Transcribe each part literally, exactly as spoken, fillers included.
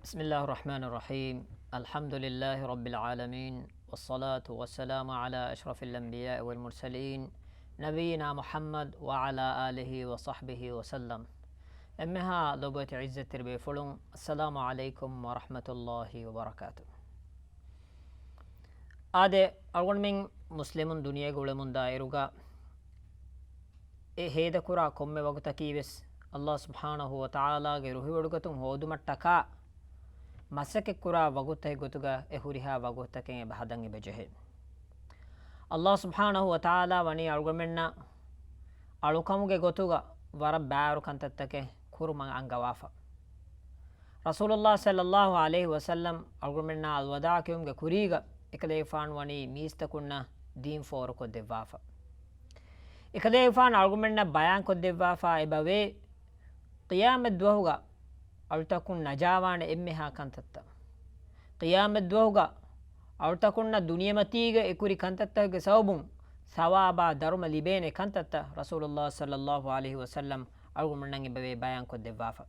بسم الله الرحمن الرحيم. الحمد لله رب العالمين، والصلاة والسلام على أشرف الأنبياء والمرسلين، نبينا محمد وعلى آله وصحبه وسلم. އެންމެހާ ލޮބުވެތި ޢިއްޒަތްތެރި ބޭފުޅުން، السلام عليكم ورحمة الله وبركاته. އާދެ، އަޅުގަނޑުމެން މުސްލިމުން ދުނިޔޭގަ އުޅެމުންދާ އިރުގަ، އެ ހޭދަކުރާ ކޮންމެ ވަގުތަކީ ވެސް ﷲ ސުބްޙާނަހޫ ވަތަޢާލާގެ ރުހިވޮޑުގަތުން ހޯދުމަށްޓަކާ މަސައްކަތްކުރާ ވަގުތުތަކެއް ގޮތުގަ އެ ހުރިހާ ވަގުތުތަކެއް އެބަ ހަދަން އެބަޖެހޭ. ﷲ ސުބްޙާނަހޫ ވަތަޢާލާ ވަނީ އަޅުގަނޑުމެންނަށް އަޅުކަމުގެ ގޮތުގަ ވަރަށް ބާރު ކަންތައްތަކެއް ކުރުމަށް އަންގަވާފަ. ރަސޫލުﷲ ޞައްލައްލާހު ޢަލައިހި ވަސައްލަމް އަޅުގަނޑުމެންނާ އަލްވަދާޢު ކިޔުމުގެ ކުރީގަ އެކަލޭގެފާނު ވަނީ މީސްތަކުންނަށް ދީން ފޯރުކޮށްދެއްވާފަ. އެކަލޭގެފާނު އަޅުގަނޑުމެންނަށް ބަޔާންކޮށްދެއްވާފަ އެބަވޭ، ޤިޔާމަތް ދުވަހުގަ އަޅުތަކުން ނަޖާވާނެ އެންމެހާ ކަންތައްތައް. ޤިޔާމަތް ދުވަހުގަ އަޅުތަކުންނަށް ދުނިޔެމަތީގަ އެކުރި ކަންތައްތަކުގެ ސަބަބުން ސަވާބާ ދަރުމަ ލިބޭނެ ކަންތައްތައް ރަސޫލުﷲ ޞައްލައްލާހު ޢަލައިހި ވަސައްލަމް އަޅުގަނޑުމެންނަށް އެބަވޭ ބަޔާންކޮށްދެއްވާފަ.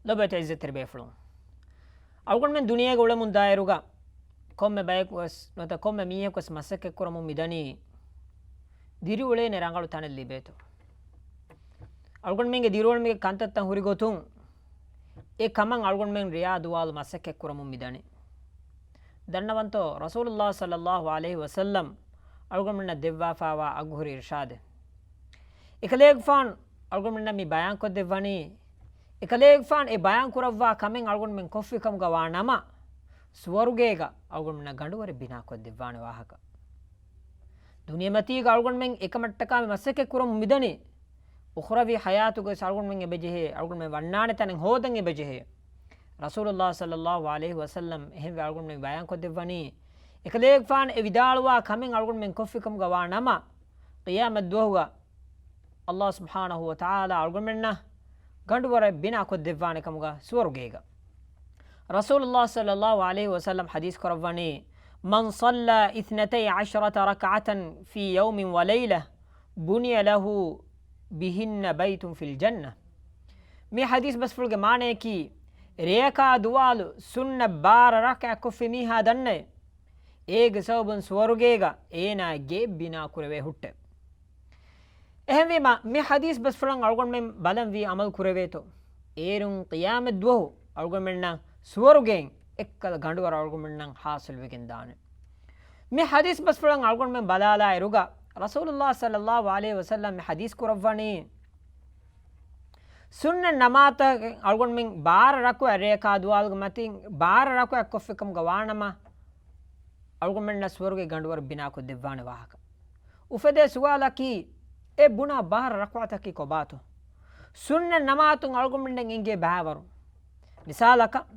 ލޮބުވެތި ޢިއްޒަތްތެރި ބޭފުޅުން، އަޅުގަނޑުމެން ދުނިޔޭގަ އުޅެމުންދާއިރުގަ ކޮންމެ ބަޔަކު ވެސް ނުވަތަ ކޮންމެ މީހަކު ވެސް މަސައްކަތްކުރަމުން މިދަނީ ދިރިއުޅޭނެ ރަނގަޅު ތަނެއް ލިބޭތޯ. އަޅުގަނޑުމެންގެ ދިރިއުޅުމުގެ ކަންތައްތައް ހުރި ގޮތުން އެ ކަމަށް އަޅުގަނޑުމެން ރެޔާ ދުވާލު މަސައްކަތްކުރަމުން މިދަނީ. ދަންނަވަންތޯ، ރަސޫލުﷲ ޞައްލައްލާހު ޢަލައިހި ވަސައްލަމް އަޅުގަނޑުމެންނަށް ދެއްވާފާވާ އަގުހުރި އިރުޝާދެއް. އެކަލޭގެފާނު އަޅުގަނޑުމެންނަށް މި ބަޔާންކޮށްދެއްވަނީ، އެކަލޭގެފާނު އެ ބަޔާންކުރައްވާ ކަމެއް އަޅުގަނޑުމެން ކޮށްފި ކަމުގަ ވާ ނަމަ، ސުވަރުގޭގަ އަޅުގަނޑުމެންނަށް ގަނޑުވަރެއް ބިނާކޮށްދެއްވާނެ ވާހަކަ. ދުނިޔެމަތީގަ އަޅުގަނޑުމެން އެކަމަށްޓަކާ މި މަސައްކަތް ކުރަމުން މިދަނީ. އުޚްރަވީ ޙަޔާތުގަވެސް އަޅުގަނޑުމެން އެބަޖެހޭ، އަޅުގަނޑުމެން ވަންނާނެ ތަނެއް ހޯދަން އެބަޖެހޭ. ރަސޫލުﷲ ޞައްލައްލާހު ޢަލައިހި ވަސައްލަމް އެހެންވެ އަޅުގަނޑުމެން ބަޔާންކޮށްދެއްވަނީ، އެކަލޭގެފާނު އެ ވިދާޅުވާ ކަމެއް އަޅުގަނޑުމެން ކޮށްފި ކަމުގަ ވާ ނަމަ، ޤިޔާމަތް ދުވަހުގަ ﷲ ސުބްޙާނަހޫ ވަތަޢާލާ އަޅުގަނޑުމެންނަށް ގަނޑުވަރެއް ބިނާކޮށްދެއްވާނެ ކަމުގަ ސުވަރުގޭގަ. ރަސޫލުﷲ ޞައްލައްލާހު ޢަލައިހި ވަސައްލަމް ޙަދީޘް ކުރައްވަނީ، من صلى اثنتي عشرة ركعة في يوم وليلة بني له بهن بيت في الجنة. މި ޙަދީޘް ބަސްފުޅުގެ މާނަޔަކީ، ރެޔަކާ ދުވާލު ސުންނަ ބާރަ ރަކަޢަތް ކޮށްފި މީހާ ދަންނައޭ، އޭގެ ސަބަބުން ސުވަރުގޭގަ އޭނާ ގެއެއް ބިނާ ކުރެވޭ ހުއްޓެވެ. އެހެންވީމަ، މި ޙަދީޘް ބަސްފުޅަށް އަޅުގަނޑުމެން ބަލަންވީ ޢަމަލު ކުރެވޭތޯ، އޭރުން ޤިޔާމަތް ދުވަހު އަޅުގަނޑުމެންނަށް ސުވަރުގެއިން އެއްކަލަ ގަނޑުވަރަށް އަޅުގަނޑުމެންނަށް ޙާޞިލުވެގެން ދާނެ. މި ޙަދީޘް ބަސްފުޅަށް އަޅުގަނޑުމެން ބަލާލާ އިރުގަ، ރަސޫލުﷲ ޞައްލައްލާހު ޢަލައިހި ވަސައްލަމް މި ޙަދީޘް ކުރައްވަނީ، ސުންނަ ނަމާދުތަކެއް އަޅުގަނޑުމެން ބާރަ ރަކުޢަތް ރެޔަކާ ދުވާލުގެ މަތިން ބާރަ ރަކުޢަތް ކޮށްފި ކަމުގަ ވާނަމަ، އަޅުގަނޑުމެންނަށް ސުވަރުގެ ގަނޑުވަރު ބިނާކޮށްދެއްވާނެ ވާހަކަ. އުފެދޭ ސުވާލަކީ، އެ ބުނާ ބާރަ ރަކުޢަތަކީ ކޮބާތޯ؟ ސުންނަ ނަމާދުން އަޅުގަނޑުމެންނަށް އެނގޭ ބައިވަރު. މިސާލަކަށް،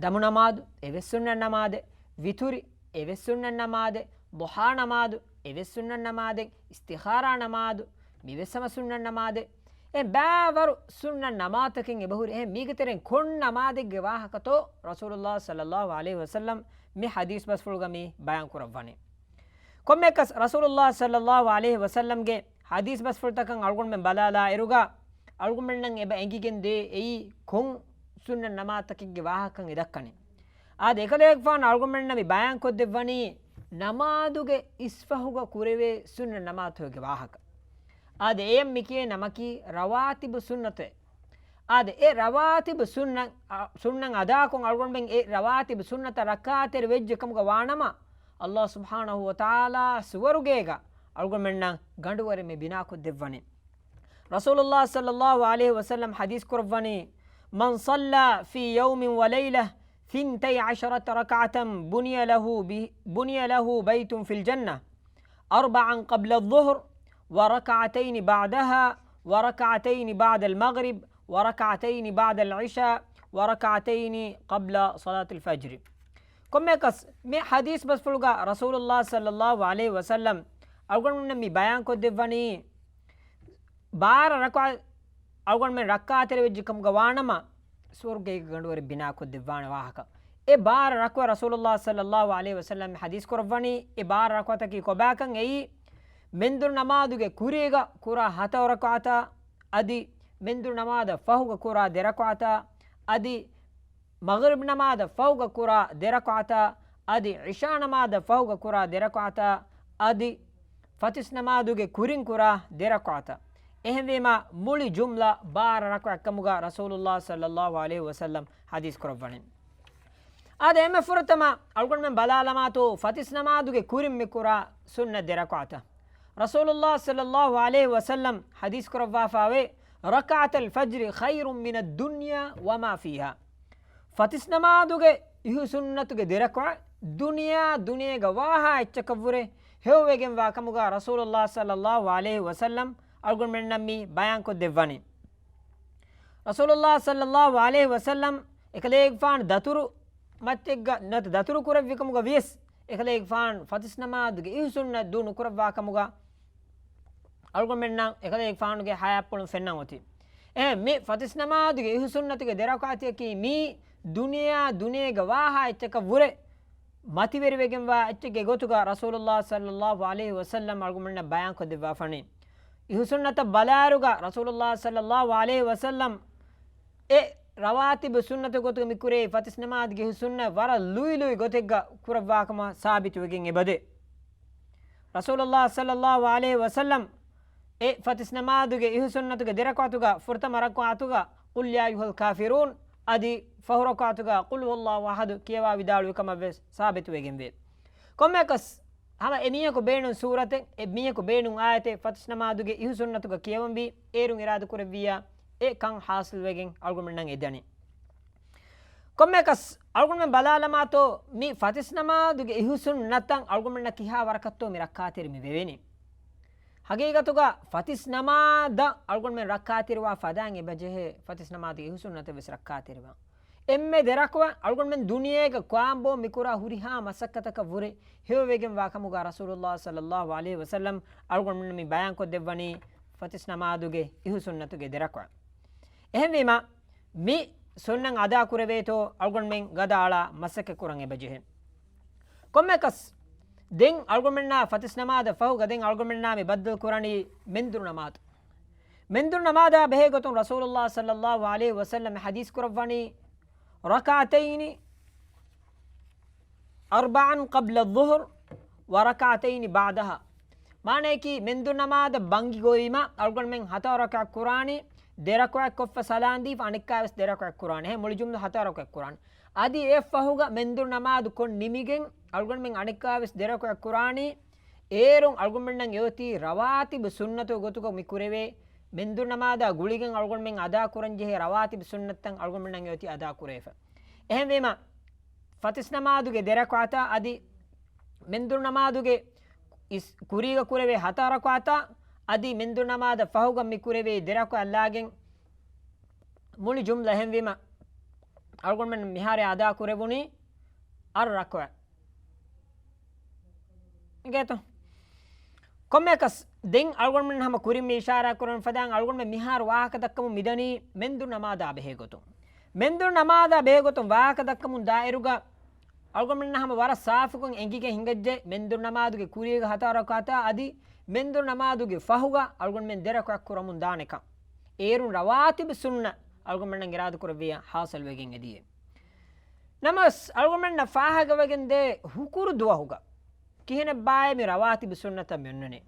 ދަމު ނަމާދު، އެވެސް ސުންނަ ނަމާދެއް، ވިތުރި، އެވެސް ސުންނަ ނަމާދެއް، ޟުޙާ ނަމާދު، އެވެސް ސުންނަ ނަމާދެއް، އިސްތިޚާރާ ނަމާދު، މިވެސް ހަމަ ސުންނަ ނަމާދެއް. އެ ބައިވަރު ސުންނަ ނަމާދުތަކެއް އެބަހުރި. އެހެން މީގެ ތެރެއިން ކޮން ނަމާދެއްގެ ވާހަކަތޯ ރަސޫލުﷲ ޞައްލައްލާހު ޢަލައިހި ވަސައްލަމް މި ޙަދީޘް ބަސްފުޅުގަ މި ބަޔާން ކުރައްވަނީ؟ ކޮންމެއަކަސް ރަސޫލުﷲ ޞައްލައްލާހު ޢަލައިހި ވަސައްލަމްގެ ޙަދީޘް ބަސްފުޅުތަކަށް އަޅުގަނޑުމެން ބަލާލާ އިރުގަ، އަޅުގަނޑުމެންނަށް އެބަ އެނގިގެން ދޭ އެއީ ކޮން ސުންނަ ނަމާދުތަކެއްގެ ވާހަކަ އެ ދައްކަނީ. އާދެ، އެކަލޭގެފާނު އަޅުގަނޑުމެންނަށް މި ބަޔާންކޮށްދެއްވަނީ ނަމާދުގެ އިސްފަހުގަ ކުރެވޭ ސުންނަ ނަމާދުތަކުގެ ވާހަކަ. އާދެ، އެޔަށް މި ކިޔޭ ނަމަކީ ރަވާތިބު ސުންނަތޭ. އާދެ، އެ ރަވާތިބު ސުންނަ، އަ، ސުންނަތް އަދާކޮށް އަޅުގަނޑުމެން އެ ރަވާތިބު ސުންނަތަށް ރައްކާތެރި ވެއްޖެ ކަމުގަ ވާނަމަ، ﷲ ސުބްޙާނަހޫ ވަތަޢާލާ ސުވަރުގޭގަ އަޅުގަނޑުމެންނަށް ގަނޑުވަރެއް މި ބިނާކޮށްދެއްވަނީ. ރަސޫލުﷲ ޞައްލައްލާހު ޢަލައިހި ވަސައްލަމް ޙަދީޘް ކުރައްވަނީ، من صلى في يوم وليلة ثنتي عشرة ركعة بني له به، بني له بيت في الجنة، أربعا قبل الظهر، وركعتين بعدها، وركعتين بعد المغرب، وركعتين بعد العشاء، وركعتين قبل صلاة الفجر. ކޮންމެއަކަސް މި ޙަދީޘް ބަސްފުޅުގަ ރަސޫލުﷲ ޞައްލައްލާހު ޢަލައިހި ވަސައްލަމް އަޅުގަނޑުމެންނަށް މި ބަޔާންކޮށްދެއްވަނީ، ބާރަ ރަކުޢަތް އަޅުގަނޑުމެން ރައްކާތެރިވެއްޖެ ކަމުގަ ވާނަމަ، ސުވަރުގޭގެ ގަނޑުވަރެއް ބިނާކޮށްދެއްވާނެ ވާހަކަ. އެ ބާރަ ރަކުޢަތް ރަސޫލުﷲ ޞައްލައްލާހު ޢަލައިހި ވަސައްލަމް ޙަދީޘް ކުރައްވަނީ، އެ ބާރަ ރަކުޢަތަކީ ކޮބާކަން އެއީ، މެންދުރު ނަމާދުގެ ކުރީގަ ކުރާ ހަތަރު ރަކުޢަތާ، އަދި މެންދުރު ނަމާދަށް ފަހުގަ ކުރާ ދެ ރަކުޢަތާ، އަދި މަޣްރިބް ނަމާދަށް ފަހުގަ ކުރާ ދެ ރަކުޢަތާ، އަދި ޢިޝާ ނަމާދަށް ފަހުގަ ކުރާ ދެ ރަކުޢަތާ، އަދި ފަތިސް ނަމާދުގެ ކުރިން ކުރާ ދެ ރަކުޢަތާ. އެހެންވީމާ، މުޅި ޖުމްލަ ބާރަ ރަކުޢަތް ކަމުގަ ރަސޫލުﷲ ޞައްލަﷲ ޢަލައިހި ވަސައްލަމް ޙަދީޘް ކުރައްވަނީ. އާދެ، އެންމެ ފުރަތަމަ އަޅުގަނޑުމެން ބަލާލަމާތޯ، ފަތިސް ނަމާދުގެ ކުރިން މި ކުރާ ސުންނަ ދެ ރަކުޢަތަށް. ރަސޫލުﷲ ޞައްލަﷲ ޢަލައިހި ވަސައްލަމް ޙަދީޘް ކުރައްވާފައިވޭ، "ركعتا الفجر خير من الدنيا وما فيها." ފަތިސް ނަމާދުގެ އިހު ސުންނަތުގެ ދެ ރަކުޢަތް ދުނިޔާ ދުނިޔޭގަ ވާހާ އެއްޗަކަށްވުރެ ހެޔޮވެގެންވާ ކަމުގަ ރަސޫލުﷲ ޞައްލަﷲ ޢަލައިހި ވަސައްލަމް އަޅުގަނޑުމެންނަށް މި ބަޔާންކޮށްދެއްވަނީ. ރަސޫލުﷲ ޞައްލަﷲ ޢަލައިހި ވަސައްލަމް އެކަލޭގެފާނު ދަތުރު މައްޗެއްގަ ނުވަތަ ދަތުރު ކުރެއްވިކަމުގަ ވިޔަސް، އެކަލޭގެފާނު ފަތިސް ނަމާދުގެ އިހު ސުންނަތް ދޫ ނުކުރައްވާ ކަމުގަ އަޅުގަނޑުމެންނަށް އެކަލޭގެފާނުގެ ޙަޔާތްޕުޅުން ފެންނަން އޮތީ. އެ މި ފަތިސް ނަމާދުގެ އިހު ސުންނަތުގެ ދެ ރަކުޢަތަކީ މީ ދުނިޔެއާ ދުނިޔޭގަ ވާހާ އެއްޗަކަށް ވުރެ މަތިވެރިވެގެންވާ އެއްޗެއްގެ ގޮތުގަ ރަސޫލުﷲ ޞައްލަﷲ ޢަލައިހި ވަސައްލަމް އަޅުގަނޑުމެންނަށް ބަޔާންކޮށްދެއްވާފަނީ. އިހު ސުންނަތަށް ބަލާއިރުގަ ރަސޫލުﷲ ޞައްލަﷲ ޢަލައިހި ވަސައްލަމް އެ ރަވާތިބު ސުންނަތު ގޮތުގަ މި ކުރޭ ފަތިސް ނަމާދުގެ އިހު ސުންނަތް ވަރަށް ލުއިލުއި ގޮތެއްގަ ކުރައްވާކަމަށް ސާބިތުވެގެން އެބަދޭ. ރަސޫލުﷲ ޞައްލަﷲ ޢަލައިހި ވަސައްލަމް އެ ފަތިސް ނަމާދުގެ އިހު ސުންނަތުގެ ދެ ރަކުޢަތުގަ ފުރަތަމަ ރަކުޢަތުގަ "قل يا أيها الكافرون" އަދި ފަހު ރަކުޢަތުގަ "قل هو الله أحد" ކިޔަވާ ވިދާޅުވި ކަމަށް ވެސް ސާބިތުވެގެންވޭ. ކޮންމެއަކަސް، ހަމަ އެ މީހަކު ބޭނުން ސޫރަތެއް، އެ މީހަކު ބޭނުން އާޔަތެއް ފަތިސް ނަމާދުގެ އިހު ސުންނަތުގަ ކިޔަވަންވީ، އޭރުން އިރާދަކުރެއްވިއްޔާ އެ ކަން ޙާޞިލްވެގެން އަޅުގަނޑުމެންނަށް އެދަނީ. ކޮންމެއަކަސް، އަޅުގަނޑުމެން ބަލާލަމާތޯ، މި ފަތިސް ނަމާދުގެ އިހު ސުންނަތަށް އަޅުގަނޑުމެންނަށް ކިހާ ވަރަކަށްތޯ މި ރައްކާތެރި މި ވެވެނީ. ހަގީގަތުގަ ފަތިސް ނަމާދަށް އަޅުގަނޑުމެން ރައްކާތެރިވާ ފަދައިން އެބަޖެހޭ ފަތިސް ނަމާދުގެ އިހު ސުންނަތަށް ވެސް ރައްކާތެރިވާން. އެންމެ ދެ ރަކުޢަތް އަޅުގަނޑުމެން ދުނިޔޭގަ ކުރާން ބޯ މި ކުރާ ހުރިހާ މަސައްކަތަކަށް ވުރެ ހެޔޮވެގެންވާ ކަމުގަ ރަސޫލުﷲ ޞައްލަﷲ ޢަލައިހި ވަސައްލަމް އަޅުގަނޑުމެންނަށް މި ބަޔާންކޮށްދެއްވަނީ ފަތިސް ނަމާދުގެ އިހު ސުންނަތުގެ ދެ ރަކުޢަތް. އެހެންވީމަ، މި ސުންނަތް އަދާ ކުރެވޭތޯ އަޅުގަނޑުމެން ގަދައަޅާ މަސައްކަތް ކުރަން އެބަޖެހޭ. ކޮންމެއަކަސް، ދެން އަޅުގަނޑުމެންނާ ފަތިސް ނަމާދަށް ފަހުގަ ދެން އަޅުގަނޑުމެންނާ މި ބައްދަލު ކުރަނީ މެންދުރު ނަމާދު. މެންދުރު ނަމާދާ ބެހޭ ގޮތުން ރަސޫލުﷲ ޞައްލަﷲ ޢަލައިހި ވަސައްލަމް ޙަދީޘް ކުރައްވަނީ، "ركعتين أربعا قبل الظهر وركعتين بعدها." މާނަޔަކީ، މެންދުރު ނަމާދަށް ބަންގި ގޮވީމަ އަޅުގަނޑުމެން ހަތަރު ރަކުޢަތް ކުރާނީ، ދެ ރަކުޢަތް ކޮށްފަ ސަލާން ދީފަ އަނެއްކާވެސް ދެ ރަކުޢަތް ކުރާނީ. އެހެން މުޅި ޖުމްލަ ހަތަރު ރަކުޢަތް ކުރާނީ. އަދި އެއަށްފަހުގަ މެންދުރު ނަމާދު ކޮށް ނިމިގެން އަޅުގަނޑުމެން އަނެއްކާވެސް ދެ ރަކުޢަތް ކުރާނީ. އޭރުން އަޅުގަނޑުމެންނަށް އެއޮތީ ރަވާތިބު ސުންނަތު ގޮތުގަ މި ކުރެވޭ، މެންދުރު ނަމާދާ ގުޅިގެން އަޅުގަނޑުމެން އަދާ ކުރަން ޖެހޭ ރަވާތިބު ސުންނަތްތައް އަޅުގަނޑުމެންނަށް އެއޮތީ އަދާ ކުރެވޭފަ. އެހެންވީމަ، ފަތިސް ނަމާދުގެ ދެ ރަކުޢަތާ އަދި މެންދުރު ނަމާދުގެ އިސް ކުރީގަ ކުރެވޭ ހަތަރު ރަކުޢަތާ އަދި މެންދުރު ނަމާދަށް ފަހުގަ މި ކުރެވޭ ދެ ރަކުޢަތް ލާގެން މުޅި ޖުމްލަ އެހެންވީމަ، އަޅުގަނޑުމެން މިހާރު އަދާ ކުރެވުނީ އަށް ރަކުޢަތް. އިނގޭތޯ؟ ކޮންމެއަކަސް، ދެން އަޅުގަނޑުމެން ހަމަ ކުރިން މި އިޝާރާ ކުރަން ފަދައިން އަޅުގަނޑުމެން މިހާރު ވާހަކަ ދައްކަމުން މިދަނީ މެންދުރު ނަމާދާ ބެހޭ ގޮތުން. މެންދުރު ނަމާދާ ބެހޭ ގޮތުން ވާހަކަ ދައްކަމުން ދާއިރުގަ އަޅުގަނޑުމެންނަށް ހަމަ ވަރަށް ސާފުކޮށް އެނގިގެން ހިނގައްޖެ މެންދުރު ނަމާދުގެ ކުރީގެ ހަތަރު ރަކުޢަތާ އަދި މެންދުރު ނަމާދުގެ ފަހުގަ އަޅުގަނޑުމެން ދެ ރަކުޢަތް ކުރަމުން ދާނެކަން. އޭރުން ރަވާތިބު ސުންނަ އަޅުގަނޑުމެންނަށް އިރާދަކުރެއްވިޔާ ހާސިލްވެގެން އެދިޔޭ. ނަމަވެސް، އަޅުގަނޑުމެންނަށް ފާހަގަވެގެންދޭ ހުކުރު ދުވަހުގަ ކިހިނެއްބާއޭ މި ރަވާތިބު ސުންނަތަށް މި އޮންނަނީ؟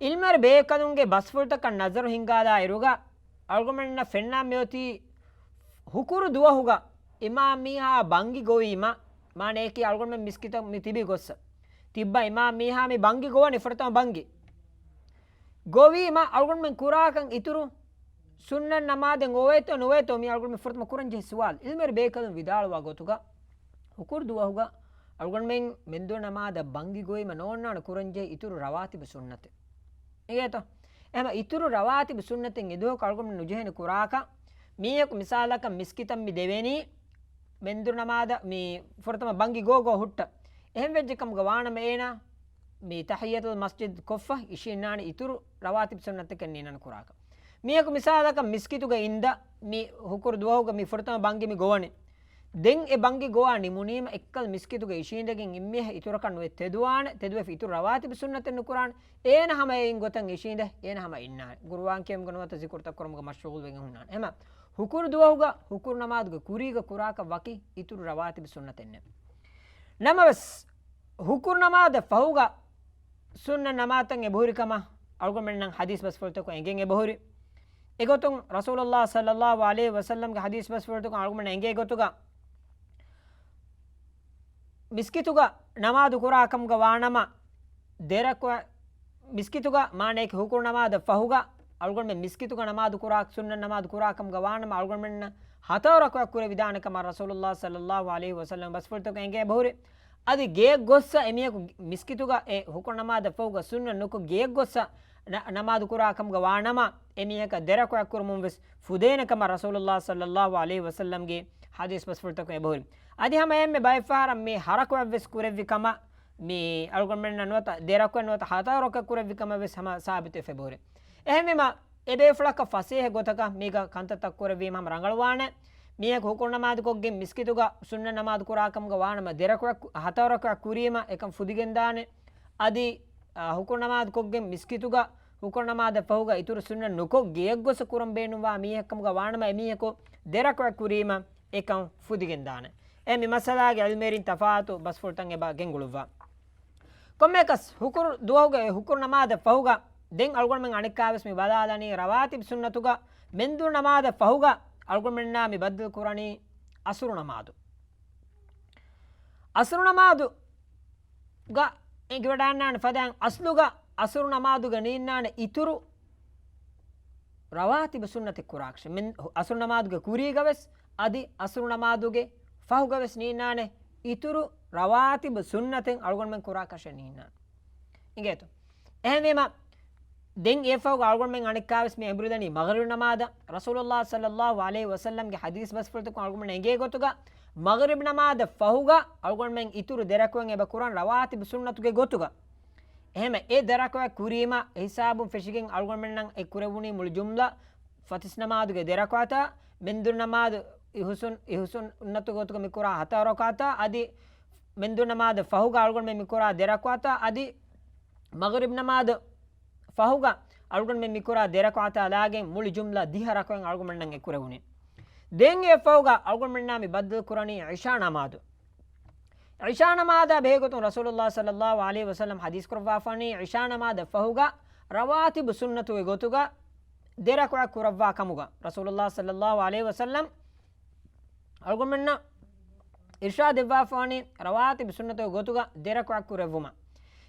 އިލްމުވެރި ބޭކަލުންގެ ބަސްފުޅުތަކަށް ނަޒަރު ހިންގާލާއިރުގަ، އަޅުގަނޑުމެންނަށް ފެންނާ މިއޮތީ ހުކުރު ދުވަހުގަ އިމާމް މީހާ ބަންގި ގޮވީމަ، މާނަޔަކީ އަޅުގަނޑުމެން މިސްކިތަށް މި ތިބި ގޮއްސަ ތިއްބަ އިމާމް މީހާ މި ބަންގި ގޮވަނީ ފުރަތަމަ ބަންގި. ގޮވީމަ އަޅުގަނޑުމެން ކުރާކަން އިތުރު ސުންނަތް ނަމާދެއް އޮވޭތޯ ނުވޭތޯ މީ އަޅުގަނޑުމެން ފުރަތަމަ ކުރަން ޖެހޭ ސުވާލު. އިލްމުވެރި ބޭކަލުން ވިދާޅުވާ ގޮތުގަ، ހުކުރު ދުވަހުގަ އަޅުގަނޑުމެން މެންދުރު ނަމާދަށް ބަންގި ގޮވީމަ ނޯންނާނެ ކުރަން ޖެހޭ އިތުރު ރަވާތިބު ސުންނަތެއް. އިނގޭތޯ؟ އެހެމަ އިތުރު ރަވާތިބު ސުންނަތެއް އެދުވަހަކު އަޅުގަނޑުމެން ނުޖެހޭނެ ކުރާކަށް، މީހަކު މިސާލަކަށް މިސްކިތަށް މި ދެވެނީ، މެންދުރު ނަމާދަށް މި ފުރަތަމަ ބަންގި ގޯ ގޯ ހުއްޓަ. އެހެން ވެއްޖެ ކަމުގަ ވާނަމަ އޭނާ މި ތަޙިއްޔަތުލް މަސްޖިދް ކޮށްފަ އިށީންނާނެ އިތުރު ރަވާތިބު ސުންނަތެކެއް ނީނަން ކުރާކަށް. މީހަކު މިސާލަކަށް މިސްކިތުގަ އިންދަ މި ހުކުރު ދުވަހުގަ މި ފުރަތަމަ ބަންގި މި ގޮވަނީ. ދެން އެ ބަންގި ގޮވާ ނިމުނީމަ އެއްކަލަ މިސްކިތުގަ އިށީނދެގެން އެންމީހާ އިތުރަކަށް ނުވެ ތެދުވާނެ، ތެދުވެފަ އިތުރު ރަވާތިބު ސުންނަތެއް ނުކުރާނެ. އޭނަ ހަމަ އެއިން ގޮތަށް އިށީނދެ އޭނަ ހަމަ އިންނާނެ. ގުރުއާން ކިޔަމުގަ ނުވަތަ ޒިކުރުތައް ކުރުމުގަ މަޝްޣޫލު ވެގެން ހުންނާނެ. އެހެމަ ހުކުރު ދުވަހުގަ ހުކުރު ނަމާދުގެ ކުރީގަ ކުރާކަށް ވަކި އިތުރު ރަވާތިބު ސުންނަތެއް ނެތް. ނަމަވެސް، ހުކުރު ނަމާދަށް ފަހުގަ ސުންނަ ނަމާދުތައް އެބަހުރި ކަމަށް އަޅުގަނޑުމެންނަށް ޙަދީޘް ބަސްފުޅުތަކުން އެނގެން އެބަހުރި. އެގޮތުން ރަސޫލުﷲ ޞައްލަﷲ ޢަލައިހި ވަސައްލަމްގެ ޙަދީޘް ބަސްފުޅުތަކުން އަޅުގަނޑުމެންނަށް އެނގޭ ގޮތުގަ، މިސްކިތުގަ ނަމާދު ކުރާ ކަމުގަ ވާނަމަ، ދެރަކު، މިސްކިތުގަ މާނައަކީ ހުކުރު ނަމާދަށް ފަހުގަ އަޅުގަނޑުމެން މިސްކިތުގަ ނަމާދު ކުރާ، ސުންނަ ނަމާދު ކުރާ ކަމުގަ ވާނަމަ، އަޅުގަނޑުމެންނަށް ހަތަރު ރަކުޢަތް ކުރެވިދާނެ ކަމަށް ރަސޫލުﷲ ޞައްލަﷲ ޢަލައިހި ވަސައްލަމް ބަސްފުޅުތަކުން އެނގޭ އެބަހުރި. އަދި ގެޔަށް ގޮއްސަ އެމީހަކު މިސްކިތުގަ އެ ހުކުރު ނަމާދަށް ފަހުގަ ސުންނަ ނުކޮށް ގެޔަށް ގޮއްސަ ނަ-، ނަމާދު ކުރާ ކަމުގަ ވާނަމަ، އެމީހަކަށް ދެރަކުޢަތް ކުރުމުން ވެސް ފުދޭނެ ކަމަށް ރަސޫލުﷲ ޞައްލަﷲ ޢަލައިހި ވަސައްލަމްގެ ޙަދީޘް ބަސްފުޅުތަކުން އެބަހުރި. އަދި ހަމަ އެހެންމެ ބައެއްފަހަރަށް މި ހަ ރަކުޢަތް ވެސް ކުރެއްވި ކަމަށް، މި އަޅުގަނޑުމެންނަށް ނުވަތަ ދެ ރަކުޢަތް ނުވަތަ ހަތަރު ރަކުޢަތް ކުރެއްވި ކަމަށް ވެސް ހަމަ ސާބިތުވެފަ އެބަހުރި. އެހެންވީމަ، އެބޭފުޅަކަށް ފަސޭހަ ގޮތަކަށް މީގަ ކަންތައްތައް ކުރެއްވީމަ ހަމަ ރަނގަޅުވާނެ. މީހަކު ހުކުރު ނަމާދު ކޮށްގެން މިސްކިތުގަ ސުންނަ ނަމާދު ކުރާ ކަމުގަ ވާނަމަ، ދެ ރަކުޢަތް ކު-، ހަތަރު ރަކުޢަތް ކުރީމަ އެކަން ފުދިގެންދާނެ. އަދި، އާ، ހުކުރު ނަމާދު ކޮށްގެން މިސްކިތުގަ ހުކުރު ނަމާދަށް ފަހުގަ އިތުރު ސުންނަ ނުކޮށް ގެޔަށް ގޮސް ކުރަން ބޭނުންވާ މީހެއް ކަމުގަ ވާނަމަ، އެމީހަކު ދެ ރަކުޢަތް ކުރީމަ އެކަން ފުދިގެންދާނެ. އެ މި މައްސަލާގެ ޢިލްމުވެރިން ތަފާތު ބަސްފުޅުތައް އެބަ ގެންގުޅުއްވާ. ކޮންމެއަކަސް، ހުކުރު ދުވަހުގެ ހުކުރު ނަމާދަށް ފަހުގަ ދެން އަޅުގަނޑުމެން އަނެއްކާވެސް މި ބަލާލަނީ ރަވާތިބު ސުންނަތުގަ މެންދުރު ނަމާދަށް ފަހުގަ އަޅުގަނޑުމެންނާ މި ބައްދަލު ކުރަނީ އަސުރު ނަމާދު. އަސުރު ނަމާދުގަ އެނގިވަޑާންނާނެ ފަދައިން އަސްލުގަ އަސުރު ނަމާދުގަ ނީންނާނެ އިތުރު ރަވާތިބު ސުންނަތެއް ކުރާކަށެއް. މެން އަސުރު ނަމާދުގެ ކުރީގަ ވެސް އަދި އަސުރު ނަމާދުގެ ފަހުގަ ވެސް ނީންނާނެ އިތުރު ރަވާތިބު ސުންނަތެއް އަޅުގަނޑުމެން ކުރާކަށެއް ނީންނާނެ. އިނގޭތޯ؟ އެހެންވީމަ، ދެން އެއަށްފަހުގަ އަޅުގަނޑުމެން އަނެއްކާވެސް މި އެނބުރިދަނީ މަޣްރިބު ނަމާދަށް. ރަސޫލުﷲ ޞައްލަﷲ ޢަލައިހި ވަސައްލަމްގެ ޙަދީޘް ބަސްފުޅުތަކުން އަޅުގަނޑުމެން އެނގޭ ގޮތުގަ، މަޣްރިބު ނަމާދަށް ފަހުގަ އަޅުގަނޑުމެން އިތުރު ދެ ރަކުޢަތް އެބަ ކުރަން ރަވާތިބު ސުންނަތުގެ ގޮތުގަ. އެހެންވެ، އެ ދެ ރަކުޢަތް ކުރީމަ އެހިސާބުން ފެށިގެން އަޅުގަނޑުމެންނަށް އެ ކުރެވުނީ މުޅި ޖުމްލަ ފަތިސް ނަމާދުގެ ދެ ރަކުޢަތާ، މެންދުރު ނަމާދު އިހުސުން، އިހުސުން ނަތު ގޮތުގަ މި ކުރާ ހަތަރު ރަކުޢަތާ، އަދި މެންދުރު ނަމާދަށް ފަހުގަ އަޅުގަނޑުމެން މި ކުރާ ދެ ރަކުޢަތާ، އަދި މަޣްރިބް ނަމާދު ފަހުގަ އަޅުގަނޑުމެން މި ކުރާ ދެ ރަކުޢަތާ ލާގެން މުޅި ޖުމްލަ ދިހަ ރަކުޢަތް އަޅުގަނޑުމެންނަށް އެ ކުރެވުނީ. ދެން އެއަށްފަހުގަ އަޅުގަނޑުމެންނާ މި ބައްދަލު ކުރަނީ ޢިޝާ ނަމާދު. ޢިޝާ ނަމާދާ ބެހޭގޮތުން ރަސޫލުﷲ ޞައްލަﷲ ޢަލައިހި ވަސައްލަމް ޙަދީޘް ކުރައްވާފާނީ، ޢިޝާ ނަމާދަށް ފަހުގަ ރަވާތިބު ސުންނަތުގެ ގޮތުގަ ދެ ރަކުޢަތް ކުރައްވާ ކަމުގަ. ރަސޫލުﷲ ޞައްލަﷲ ޢަލައިހި ވަސައްލަމް އަޅުގަނޑުމެންނަށް އިރްޝާދު ދެއްވާފާނީ ރަވާތިބު ސުންނަތުގެ ގޮތުގަ ދެ ރަކުޢަތް ކުރެއްވުމަށް.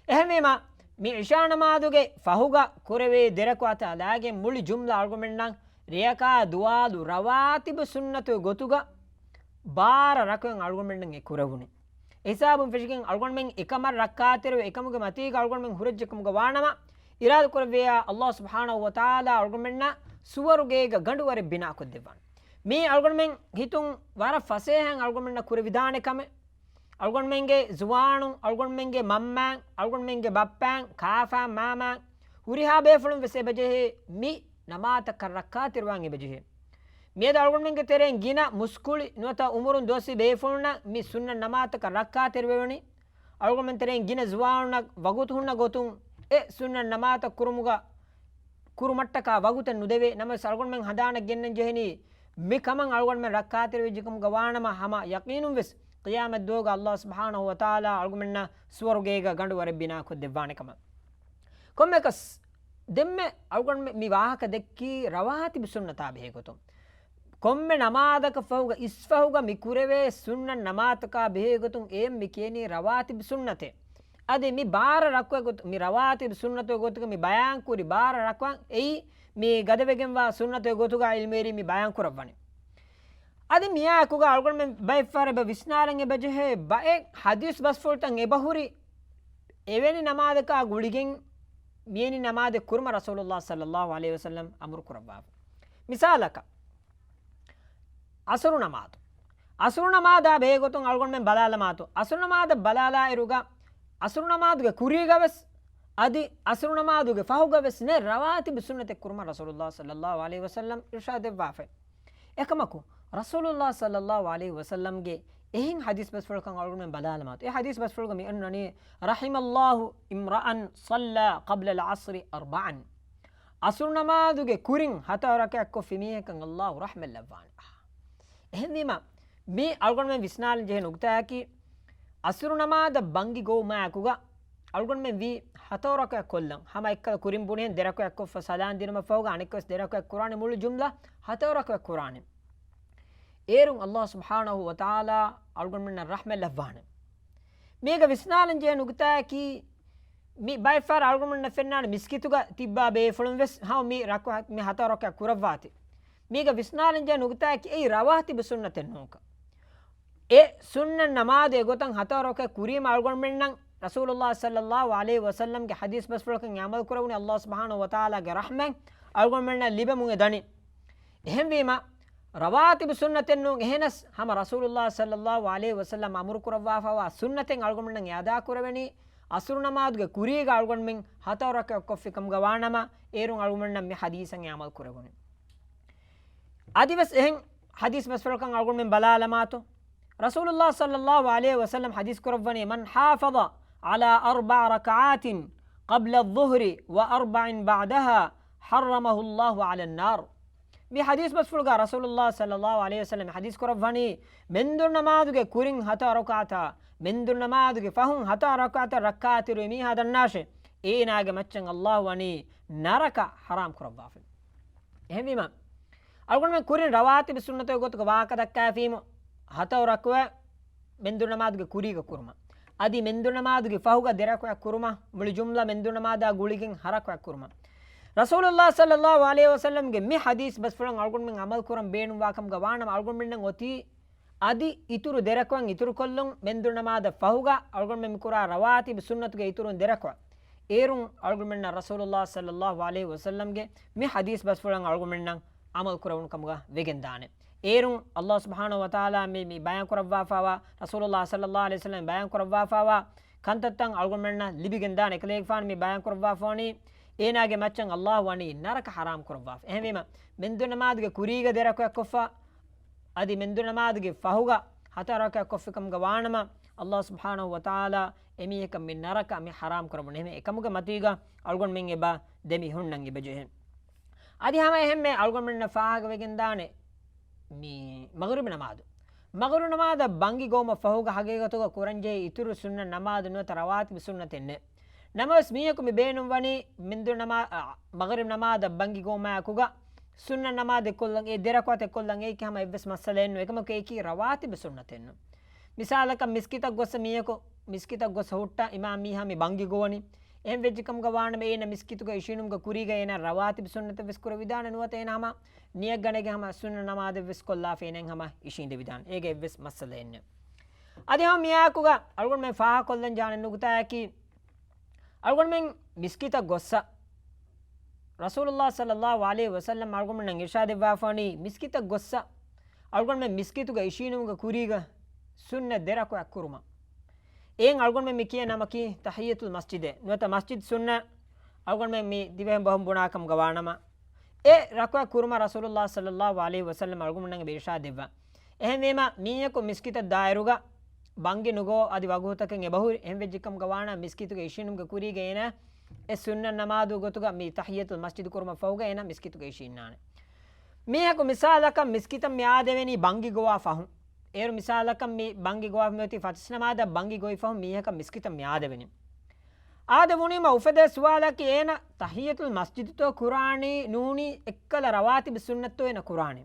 އެހެންވީމަ، މި ޢިޝާ ނަމާދުގެ ފަހުގަ ކުރެވޭ ދެ ރަކުޢަތާ ލާގެން މުޅި ޖުމްލަ އަޅުގަނޑުމެންނަށް ރެޔަކާ ދުވާލު ރަވާތިބު ސުންނަތުގެ ގޮތުގަ ބާރަ ރަކުޢަތް އަޅުގަނޑުމެންނަށް އެ ކުރެވުނީ. އެހިސާބުން ފެށިގެން އަޅުގަނޑުމެން އެކަމަށް ރައްކާތެރިވެ، އެކަމުގެ މަތީގަ އަޅުގަނޑުމެން ހުރެއްޖެ ކަމުގަ ވާނަމަ، އިރާދަ ކުރެއްވިއްޔާ، ﷲ ސުބްޙާނަހޫ ވަތަޢާލާ އަޅުގަނޑުމެންނަށް ސުވަރުގޭގަ ގަނޑުވަރެއް ބިނާކޮށްދެއްވާނެ. މީ އަޅުގަނޑުމެން ހިތުން ވަރަށް ފަސޭހައިން އަޅުގަނޑުމެންނަށް ކުރެވިދާނެ ކަމެއް. އަޅުގަނޑުމެންގެ ޒުވާނުން، އަޅުގަނޑުމެންގެ މަންމައިން، އަޅުގަނޑުމެންގެ ބައްޕައިން، ކާފައިން، މާމައިން، ހުރިހާ ބޭފުޅުން ވެސް އެބަޖެހޭ މި ނަމާދަކަށް ރައްކާތެރިވާން އެބަޖެހޭ. މިއަދު އަޅުގަނޑުމެންގެ ތެރެއިން ގިނަ މުސްކުޅި ނުވަތަ އުމުރުން ދުވަސްވީ ބޭފުޅުންނަށް މި ސުންނަތް ނަމާދަކަށް ރައްކާތެރިވެވަނީ. އަޅުގަނޑުމެން ތެރެއިން ގިނަ ޒުވާނުންނަށް ވަގުތު ހުންނަ ގޮތުން އެ ސުންނަތް ނަމާދަށް ކުރުމުގަ، ކުރުމަށްޓަކާ ވަގުތެއް ނުދެވޭ. ނަމަވެސް އަޅުގަނޑުމެން ހަނދާނަށް ގެންނަން ޖެހެނީ މި ކަމަށް އަޅުގަނޑުމެން ރައްކާތެރިވެއްޖެކަމުގަ ވާނަމަ، ހަމަ ޔަޤީނުން ވެސް ޤިޔާމަތް ދުވަހުގަ ﷲ ސުބްޙާނަހޫ ވަތަޢާލާ އަޅުގަނޑުމެންނަށް ސުވަރުގޭގަ ގަނޑުވަރެއް ބިނާކޮށްދެއްވާނެ ކަމަށް. ކޮންމެއަކަސް، ދެންމެ އަޅުގަނޑުމެން މި ވާހަކަ ދެއްކީ ރަވާތިބު ސުންނަތާ ބެހޭގޮތުން. ކޮންމެ ނަމާދަކަށް ފަހުގަ އިސްފަހުގަ މި ކުރެވޭ ސުންނަ ނަމާދަކާ ބެހޭގޮތުން އެއަށް މި ކިޔަނީ ރަވާތިބު ސުންނަތޭ. އަދި މި ބާރަ ރަކުޢަތް ގޮތު، މި ރަވާތިބު ސުންނަތުގެ ގޮތުގަ މި ބަޔާންކުރި ބާރަ ރަކުޢަތް އެއީ މި ގަދަވެގެންވާ ސުންނަތުގެ ގޮތުގަ ޢިލްމުވެރީން މި ބަޔާންކުރައްވަނީ. އަދި މިއާއެކުގަ އަޅުގަނޑުމެން ބައެއްފަހަރަށް އެބަ ވިސްނާލަން އެބަޖެހޭ ބައެއް ޙަދީޘް ބަސްފުޅުތައް އެބަހުރި އެވެނި ނަމާދަކާ ގުޅިގެން މިވެނި ނަމާދެއް ކުރުމަށް ރަސޫލުﷲ ޞައްލަﷲ ޢަލައިހި ވަސައްލަމް އަމުރު ކުރައްވާފަ. މިސާލަކަށް، ޢަޞްރު ނަމާދު. ޢަޞްރު ނަމާދާ ބެހޭގޮތުން އަޅުގަނޑުމެން ބަލާލަމާތޯ. ޢަޞްރު ނަމާދަށް ބަލާލާއިރުގަ، ޢަޞްރު ނަމާދުގެ ކުރީގަ ވެސް، އަދި ޢަޞްރު ނަމާދުގެ ފަހުގަ ވެސް ނެތް ރަވާތިބު ސުންނަތެއް ކުރުމަށް ރަސޫލުﷲ ޞައްލަﷲ ޢަލައިހި ވަސައްލަމް އިރްޝާދު ދެއްވާފައި. އެކަމަކު، ރަސޫލުﷲ ޞައްލަﷲ ޢަލައިހި ވަސައްލަމްގެ އެހެން ޙަދީޘް ބަސްފުޅަކަށް އަޅުގަނޑުމެން ބަލާލަމާތޯ. އެ ޙަދީޘް ބަސްފުޅުގަ މި އަންނަނީ، "رحم الله امرأ صلى قبل العصر أربعا." އަސުރު ނަމާދުގެ ކުރިން ހަތަރު ރަކައަތް ކޮށްފި މީހަކަށް އައްލާހު ރަޙްމަތް ލައްވާނެ. އެހެންވީމަ، މީ އަޅުގަނޑުމެން ވިސްނާލަން ޖެހޭ ނުކުތާއަކީ، އަސުރު ނަމާދަށް ބަންގި ގޮވުމާއެކުގަ އަޅުގަނޑުމެން ވީ ހަތަރު ރަކައަތް ކޮށްލަން. ހަމަ އެއްކަލަ ކުރިން ބުނިހެން ދެ ރަކައަތް ކޮށްފަ ސަލާން ދިނުމަށް ފަހުގަ އަނެއްކޮސް ދެ ރަކައަތް ކުރާނެ، މުޅި ޖުމްލަ ހަތަރު ރަކައަތް ކުރާނެ. އޭރުން އައްލާހު ސުބްޙާނަހު ވަތަޢާލާ އަޅުގަނޑުމެންނަށް ރަޙްމަތް ލައްވާނެ. މީގަ ވިސްނާލަން ޖެހޭ ނުކުތާއަކީ، މި ބައެއްފަހަރަށް އަޅުގަނޑުމެންނަށް ފެންނާނެ މިސްކިތުގަ ތިއްބާ ބޭފުޅުން ވެސް ހަމަ މި ރަކު-، މި ހަތަރު ރަކައަތް ކުރައްވާތި. މީގަ ވިސްނާލަން ޖެހޭ ނުކުތާއަކީ އެއީ ރަވާތިބު ސުންނަތެއް ނޫންކަން. އެ ސުންނަ ނަމާދު އެގޮތަށް ހަތަރު ރަކައަތް ކުރީމަ އަޅުގަނޑުމެންނަށް ރަސޫލުއްލާހި ޞައްލައްލާހު ޢަލައިހި ވަސައްލަމްގެ ޙަދީޘް ބަސްފުޅަކަށް އަމަލު ކުރެވުނީ އައްލާހު ސުބްޙާނަހު ވަތަޢާލާގެ ރަޙްމަތް އަޅުގަނޑުމެންނަށް ލިބެމުން އެ ދަނީ. އެހެންވީމަ، ރަވާތިބު ސުންނަތެއް ނޫން. އެހެނަސް ހަމަ ރަސޫލުއްލާހި ޞައްލައްލާހު ޢަލައިހި ވަސައްލަމް އަމުރު ކުރައްވާފައިވާ ސުންނަތެއް އަޅުގަނޑުމެންނަށް އެ އަދާ ކުރެވެނީ، އަސުރު ނަމާދުގެ ކުރީގަ އަޅުގަނޑުމެން ހަތަރު ރަކައަތް ކޮށްފި ކަމުގަ ވާނަމަ، އޭރުން އަޅުގަނޑުމެންނަށް މި ޙަދީޘަށް އެ އަމަލު ކުރެވުނީ. އަދިވެސް އެހެން ޙަދީޘް ބަސްފުޅަކަށް އަޅުގަނޑުމެން ބަލާލަމާތޯ، ރަސޫލުއްލާހި ޞައްލައްލާހު ޢަލައިހި ވަސައްލަމް ޙަދީޘް ކުރައްވަނީ، "من حافظ على أربع ركعات قبل الظهر وأربع بعدها حرمه الله على النار." މި ޙަދީޘް ބަސްފުޅުގަ ރަސޫލުއްލާހި ޞައްލައްލާހު ޢަލައިހި ވަސައްލަމް ޙަދީޘް ކުރައްވަނީ، މެންދުރު ނަމާދުގެ ކުރިން ހަތަރު ރަކުޢަތާ، މެންދުރު ނަމާދުގެ ފަހުން ހަތަރު ރަކުޢަތަށް ރައްކާތެރިވި މީހާ ދަންނާށޭ، އޭނާގެ މައްޗަށް އައްލާހު ވަނީ ނަރަކަ ޙަރާމް ކުރައްވާފަ. އެހެންވީމަ، އަޅުގަނޑުމެން ކުރިން ރަވާތިބު ސުންނަތުގެ ގޮތުގަ ވާހަކަ ދައްކާފީމު، ހަތަރު ރަކުޢަ މެންދުރު ނަމާދުގެ ކުރީގަ ކުރުމަށް، އަދި މެންދުރު ނަމާދުގެ ފަހުގަ ދެ ރަކުޢަ ކުރުމަށް، މުޅި ޖުމްލަ މެންދުރު ނަމާދާ ގުޅިގެން ހަ ރަކުޢަ ކުރުމަށް. ރަސޫލުއްލާހި ޞައްލައްލާހު ޢަލައިހި ވަސައްލަމްގެ މި ޙަދީޘް ބަސްފުޅަށް އަޅުގަނޑުމެން އަމަލު ކުރަން ބޭނުންވާ ކަމުގަ ވާނަމަ، އަޅުގަނޑުމެންނަށް އޮތީ އަދި އިތުރު ދެ ރަކުޢަތް އިތުރުކޮށްލުން، މެންދުރު ނަމާދަށް ފަހުގަ އަޅުގަނޑުމެން މި ކުރާ ރަވާތިބު ސުންނަތުގެ އިތުރުން ދެ ރަކުޢަތް. އޭރުން އަޅުގަނޑުމެންނަށް ރަސޫލުއްލާހި ޞައްލައްލާހު ޢަލައިހި ވަސައްލަމްގެ މި ޙަދީޘް ބަސްފުޅަށް އަޅުގަނޑުމެންނަށް އަމަލު ކުރެވުނު ކަމުގަ ވެގެންދާނެ. އޭރުން އައްލާހު ސުބްޙާނަހު ވަތަޢާލާ މި، މި ބަޔާން ކުރައްވާފައިވާ، ރަސޫލުއްލާހި ޞައްލައްލާހު ޢަލައިހި ވަސައްލަމް ބަޔާން ކުރައްވާފައިވާ ކަންތައްތައް އަޅުގަނޑުމެންނަށް ލިބިގެންދާނެ. އެކަލޭގެފާނު މި ބަޔާން ކުރައްވާފަވަނީ، އޭނާގެ މައްޗަށް އައްލާހު ވަނީ ނަރަކަ ޙަރާމް ކުރައްވާފަ. އެހެންވީމަ، މެންދުރު ނަމާދުގެ ކުރީގަ ދެ ރަކުޢަ ކޮށްފަ، އަދި މެންދުރު ނަމާދުގެ ފަހުގަ ހަތަރު ރަކަޢަތް ކޮށްފި ކަމުގަ ވާނަމަ، އައްލާހު ސުބްޙާނަހު ވަތަޢާލާ އެމީހަކަށް މި ނަރަކަ މި ޙަރާމް ކުރައްވަނީ. އެކަމުގެ މަތީގަ އަޅުގަނޑުމެން އެބަ ދެމި ހުންނަން އެބަޖެހޭ. އަދި ހަމަ އެހެންމެ އަޅުގަނޑުމެންނަށް ފާހަގަވެގެންދާނެ މި މަޣްރިބް ނަމާދު. މަޣްރިބް ނަމާދަށް ބަންގި ގޮވުމަށް ފަހުގަ ހަގީގަތުގަ ކުރަންޖެހޭ އިތުރު ސުންނަ ނަމާދު ނުވަތަ ރަވާތިބު ސުންނަތެއް ނެތް. ނަމަވެސް މީހަކު މި ބޭނުންވަނީ މެންދުރު ނަމާ-، އަ، މަޣްރިބް ނަމާދަށް ބަންގި ގޮވުމާއެކުގަ ސުންނަ ނަމާދެއް ކޮށްލަން، އެ ދެ ރަކުޢަތެއް ކޮށްލަން އެއީކީ ހަމަ އެއްވެސް މައްސަލައެއް ނޫން. އެކަމަކު އެއީކީ ރަވާތިބު ސުންނަތެއް ނޫން. މިސާލަކަށް މިސްކިތަށް ގޮއްސަ މީހަކު، މިސްކިތަށް ގޮއްސަ ހުއްޓާ އިމާމް މީހާ މި ބަންގި ގޮވަނީ. އެހެން ވެއްޖެ ކަމުގަ ވާނަމަ އޭނަ މިސްކިތުގަ އިށީނުމުގެ ކުރީގަ އޭނަ ރަވާތިބު ސުންނަތެއް ވެސް ކުރެވިދާނެ ނުވަތަ އޭނަ ހަމަ ނިޔަތް ގަނެގެން ހަމަ ސުންނަ ނަމާދެއް ވެސް ކޮށްލާފަ އޭނަ ހަމަ އިށީނދެވިދާނެ. އޭގަ އެއްވެސް މައްސަލައެއް ނެތް. އަދި ހަމަ މިއާއެކުގަ އަޅުގަނޑުމެން ފާހަގަކޮށްލަން ޖާނެ ނުކުތާއަކީ، އަޅުގަނޑުމެން މިސްކިތަށް ގޮއްސަ، ރަސޫލުއްލާހި ޞައްލައްލާހު ޢަލައިހި ވަސައްލަމް އަޅުގަނޑުމެންނަށް އިރްޝާދެއްވާފަވަނީ، މިސްކިތަށް ގޮއްސަ، އަޅުގަނޑުމެން މިސްކިތުގަ އިށީނުމުގެ ކުރީގަ ސުންނަ ދެ ރަކުޢަތް ކުރުމަށް. އެއިން އަޅުގަނޑުމެން މި ކިޔޭ ނަމަކީ ތަޙިއްޔަތުލް މަސްޖިދޭ ނުވަތަ މަސްޖިދު ސުންނަ. އަޅުގަނޑުމެން މި ދިވެހިން ބަހުން ބުނާ ކަމުގަ ވާނަމަ، އެ ރަކުޢަތް ކުރުމަށް ރަސޫލުއްލާހި ޞައްލައްލާހު ޢަލައިހި ވަސައްލަމް އަޅުގަނޑުމެންނަށް އިރްޝާދެއްވާ. އެހެންވީމަ، މީހަކު މިސްކިތަށް ދާއިރުގަ ބަންގި ނުގޮވާ އަދި ވަގުތުތަކެއް އެބަހުރި. އެހެން ވެއްޖެ ކަމުގަ ވާނަމަ މިސްކިތުގަ އިށީނުމުގެ ކުރީގަ އޭނަ އެ ސުންނަ ނަމާދު ގޮތުގަ މި ތަޙިއްޔަތުލް މަސްޖިދު ކުރުމަށް ފަހުގަ އޭނަ މިސްކިތުގަ އިށީންނާނެ. މީހަކު މިސާލަކަށް މިސްކިތަށް މި އާދެވެނީ ބަންގި ގޮވާ ފަހުން. އޭރު މިސާލަކަށް މި ބަންގި ގޮވާ މިއޮތީ ފަތިސް ނަމާދަށް ބަންގި ގޮވި ފަހުން މީހަކަށް މިސްކިތަށް މި އާދެވެނީ. އާދެވުނީމަ އުފެދޭ ސުވާލަކީ އޭނަ ތަޙިއްޔަތުލް މަސްޖިދުތޯ ކުރާނީ ނޫނީ އެއްކަލަ ރަވާތިބު ސުންނަތްތޯ އޭނަ ކުރާނީ؟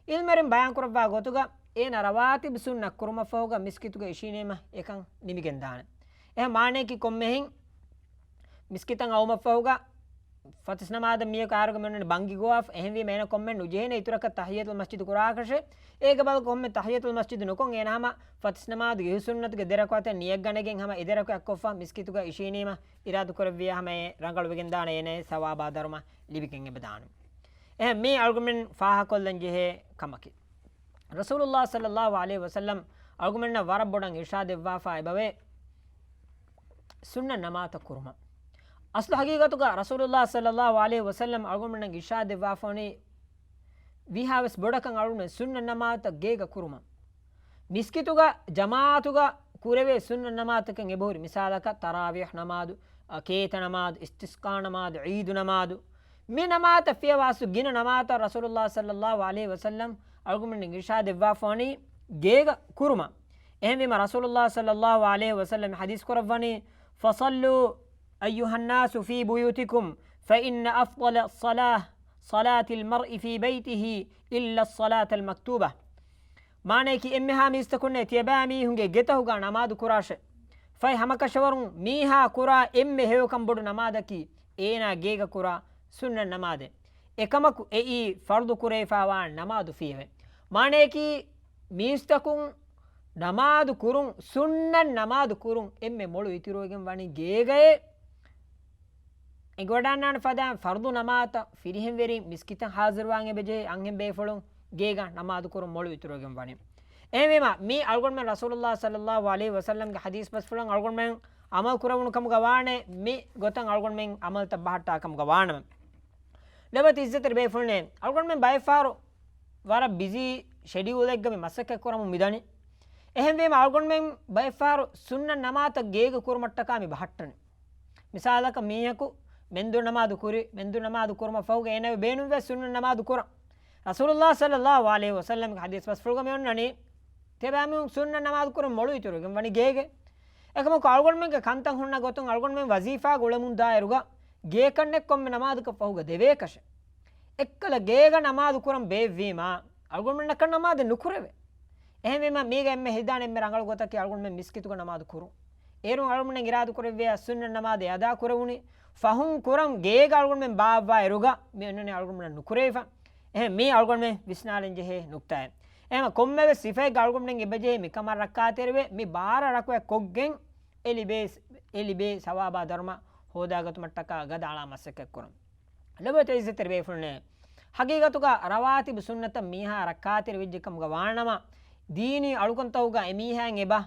އިލްމުވެރިން ބަޔާން ކުރައްވާ ގޮތުގަ އޭނަ ރަވާތިބު ސުންނަތް ކުރުމަށްފަހުގަ މިސްކިތުގަ އިށީނީމަ އެކަން ނިމިގެންދާނެ. އެހެން މާނަޔަކީ ކޮންމެހެން މިސްކިތަށް އައުމަށްފަހުގަ ފަތިސް ނަމާދަށް މީހަކު އާރުގަ މިއޮންނަނީ ބަންގި ގޮވާފަ. އެހެންވީމަ އޭނަ ކޮންމެ ނުޖެހޭނެ އިތުރަކަށް ތަޙިއްޔަތުލް މަސްޖިދު ކުރާކަށެއް. އޭގެ ބަދަލު ކޮންމެ ތަޙިއްޔަތުލް މަސްޖިދު ނުކޮށް އޭނަ ހަމަ ފަތިސް ނަމާދުގެ އިހު ސުންނަތުގެ ދެ ރަކުޢަތެއް ނިޔަތް ގަނެގެން ހަމަ އެ ދެ ރަކުޢަތް ކޮށްފަ މިސްކިތުގަ އިށީނީމަ އިރާދަކުރެއްވިޔާ ހަމަ އެ ރަނގަޅުވެގެންދާނެ އޭނަ ސަވާބާ ދަރުމަ ލިބިގެން އެބަދާނެ. އެހެން މީ އަޅުގަނޑުމެން ފާހަގަކޮށްލަން ޖެހޭ ކަމަކީ. ރަސޫލުއްލާހި ޞައްލައްލާހު ޢަލައިހި ވަސައްލަމް އަޅުގަނޑުމެންނަށް ވަރަށް ބޮޑަށް އިރްޝާދެއްވާފަ އެބަވޭ ސުންނަ ނަމާދުތައް ކުރުމަށް. އަސްލު ޙަޤީޤަތުގަ ރަސޫލުއްލާހި ޞައްލައްލާހު ޢަލައިހި ވަސައްލަމް އަޅުގަނޑުމެންނަށް އިރްޝާދެއްވާފަވަނީ ވީހާވެސް ބޮޑަކަށް އަޅުގަނޑުމެން ސުންނަ ނަމާދުތައް ގޭގަ ކުރުމަށް. މިސްކިތުގަ ޖަމާޢަތުގަ ކުރެވޭ ސުންނަ ނަމާދުތަކެއް އެބަހުރި. މިސާލަކަށް ތަރާވީޙް ނަމާދު، އަ، ކޭތަ ނަމާދު، އިސްތިސްޤާ ނަމާދު، ޢީދު ނަމާދު. މި ނަމާދަށް ފިޔަވާސު ގިނަ ނަމާދަށް ރަސޫލުﷲ ޞައްލަﷲ ޢަލައިހި ވަސައްލަމް އަޅުގަނޑުމެން އިރުޝާދެއްވާފަވަނީ ގޭގަ ކުރުމަށް. އެހެންވީމަ ރަސޫލުﷲ ޞައްލަﷲ ޢަލައިހި ވަސައްލަމް ޙަދީޘް ކުރައްވަނީ، فصلوا أيها الناس في بيوتكم، فإن أفضل الصلاة صلاة المرء في بيته إلا الصلاة المكتوبة. މާނަޔަކީ، އެންމެހާ މީސްތަކުންނޭ ތިޔަބައިމީހުންގެ ގެތަހުގަ ނަމާދު ކުރާށޭ. ފަހެ ހަމަކަށަވަރުން މީހާ ކުރާ އެންމެ ހެޔޮކަން ބޮޑު ނަމާދަކީ އޭނާ ގޭގަ ކުރާ ސުންނަތް ނަމާދެއް. އެކަމަކު އެއީ ފަރުޟު ކުރެވިފައިވާ ނަމާދު ފިޔަވައި. މާނަޔަކީ، މީސްތަކުން ނަމާދު ކުރުން، ސުންނަތް ނަމާދު ކުރުން އެންމެ މޮޅު އިތުރުވެގެން ވަނީ ގޭގައޭ. އެނގިވަޑާންނާނެ ފަދައިން ފަރުޟު ނަމާދަށް ފިރިހެން ވެރިން މިސްކިތަށް ހާޒިރުވާން އެބަޖެހޭ އަންހެން ބޭފުޅުން ގޭގަ ނަމާދު ކުރުން މޮޅު އިތުރުވެގެން ވަނީ. އެހެންވީމަ، މީ އަޅުގަނޑުމެން ރަސޫލުﷲ ޞައްލަﷲ ޢަލައިހި ވަސައްލަމްގެ ޙަދީޘް ބަސްފުޅަށް އަޅުގަނޑުމެން ޢަމަލު ކުރެވުނު ކަމުގަ ވާނެ، މި ގޮތަށް އަޅުގަނޑުމެން ޢަމަލުތައް ބަހައްޓާ ކަމުގަ ވާނަމަ. ލޮބުވެތި އިއްޒަތްތެރި ބޭފުޅުންނޭ، އަޅުގަނޑުމެން ބައެއްފަހަރު ވަރަށް ބިޒީ ޝެޑިއުލެއްގަ މި މަސައްކަތް ކުރަމުން މިދަނީ. އެހެންވީމަ އަޅުގަނޑުމެން ބައެއްފަހަރު ސުންނަތް ނަމާދަށް ގޭގަ ކުރުމަށްޓަކާ މި ބަހައްޓަނީ. މިސާލަކަށް މީހަކު މެންދުރު ނަމާދު ކުރި، މެންދުރު ނަމާދު ކުރުމަށް ފަހުގަ އޭނާ ބޭނުންވެ ސުންނަތް ނަމާދު ކުރަން. ރަސޫލުﷲ ޞައްލަﷲ ޢަލައިހި ވަސައްލަމްގެ ޙަދީޘް ބަސްފުޅުގަ މި އޮންނަނީ، ތިޔަބައިމީހުން ސުންނަތް ނަމާދު ކުރަން މޮޅު އިތުރުވެގެން ވަނީ ގޭގަ. އެކަމަކު އަޅުގަނޑުމެންގެ ކަންތައް ހުންނަ ގޮތުން އަޅުގަނޑުމެން ވަޒީފާގަ އުޅެމުން ދާއިރުގަ ގޭކަންނެއް ކޮންމެ ނަމާދަކަށް ފަހުގަ ދެވޭކަށެއް. އެއްކަލަ ގޭގަ ނަމާދު ކުރަން ބޭއްވީމާ، އަޅުގަނޑުމެންނަކަށް ނަމާދެއް ނުކުރެވޭ. އެހެންވީމަ، މީގަ އެންމެ ހިތްދާނެ އެންމެ ރަނގަޅު ގޮތަކީ އަޅުގަނޑުމެން މިސްކިތުގަ ނަމާދު ކުރުން. އޭރުން އަޅުގަނޑުމެން އިރާދަކުރެއްވިޔާ ސުންނަތް ނަމާދެއް އަދާކުރެވުނީ، ފަހުން ކުރަން ގޭގަ އަޅުގަނޑުމެން ބާއްވާއިރުގަ މި އޮންނަނީ އަޅުގަނޑުމެންނަށް ނުކުރެވިފަ. އެހެން މީ އަޅުގަނޑުމެން ވިސްނާލަން ޖެހޭ ނުކްތާއެއް. އެހެން ކޮންމެވެސް ސިފައެއްގަ އަޅުގަނޑުމެން އެބަޖެހޭ މިކަމަށް ރައްކާތެރިވެ، މި ބާރަ ރަކުޢަތް ކޮށްގެން އެ ލިބޭ، އެ ލިބޭ ސަވާބާ ދަރުމަ ހޯދާގަތުމަށްޓަކާ ގަދައަޅާ މަސައްކަތް ކުރަން. ލޮބުވެތި އިއްޒަތްތެރި ބޭފުޅުންނޭ، ޙަޤީޤަތުގަ ރަވާތިބު ސުންނަތަށް މީހާ ރައްކާތެރި ވެއްޖެ ކަމުގަ ވާނަމަ، ދީނީ އަޅުކަންތަކުގަ އެމީހާއަށް އެބަ